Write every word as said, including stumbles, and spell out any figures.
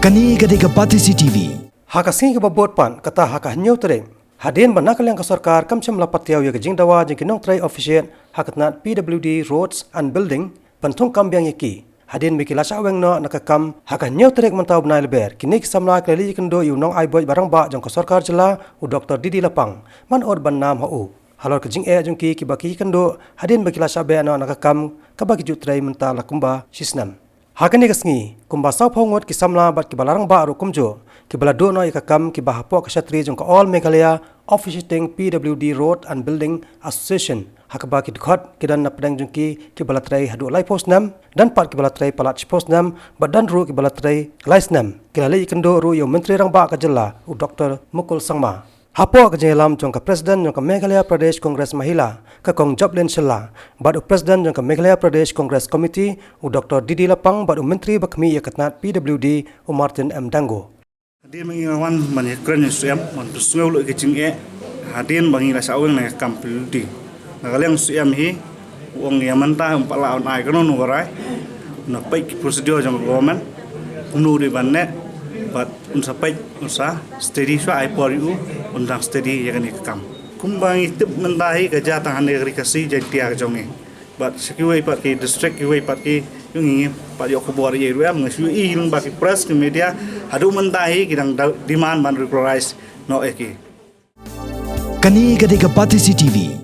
Kane ka dei ka Batesi T V. Ha ka sngi kaba bud pat, kata ha ka hynñiew tarik, hadien ba na ka liang ka sorkar kam shym la patiaw ïa ka jingdawa jong ki nongtrei officiate ha ka tnat P W D Roads and Building ban thung kam biang ïa ki, hadien ba ki la shah weng noh na ka kam, ha ka hynñiew tarik mynta u bnai Lber, kine ki samla ki la leit ïakynduh ïa u nongai buit ba rangbah jong ka sorkar jylla, u Doctor D D Lapang, ban ot ban nam ha u halor ka jingeh jong ki, kiba ki ïakynduh hadien ba ki la shah beh noh na ka kam kaba ki ju trei mynta la kumba shi snem. Ha kane ka sngi, kumba sawphew ngut ki samla bad kiba la rangbah ruh kumjuh, kiba la duh noh ïa ka kam, kiba hapoh ka shatri jong ka All Meghalaya Officiating P W D Road and Building Association, ha kaba ki dkhot ki don na pdeng jong ki, kiba la trei haduh laiphew snem, don pat kiba la trei palat shiphew snem, bad don ruh kiba la trei lai snem. Ki la leit ïakynduh ruh ïa u Myntri Rangbah ka jylla, u Doctor Mukul Sangma. Hapoh ka jingïalam jong ka President jong ka Meghalaya Pradesh Congress Mahila, ka Kong Joplin Shylla, bad u President jong ka Meghalaya Pradesh Congress Committee, u Doctor D D Lapang, bad u Myntri ba khmih ïa ka tnat P W D, u Martin M Dangu. Hadien ba ngi wan ban ïakren ïa u Syiem, ban pynsngew lut ïa ka jingeh, hadien ba ngi la shah weng na ka kam P W D, na ka liang u Syiem hi, u ong ïa mynta um pat lah un ai kano kano ka rai, un sa peit ki procedure jong ka government, kumno u dei ban neh, bad un sa peit, un sa study shuwa, ai por ïa u, un dang study ïa kane ka kam. Kumba ngi tip mynta hi, ka jia tang hane ka Ri Khasi Jaiñtia ka jong ngi. Bad sha kiwei pat ki district, kiwei pat ki, ïoh ngi pat ïoh khubor ïa ruh em, nga shu ïohi lyngba ki press, ki media, haduh mynta hi ki dang da-, demand ban regularize noh ïa ki. Kane ka dei ka Batesi T V.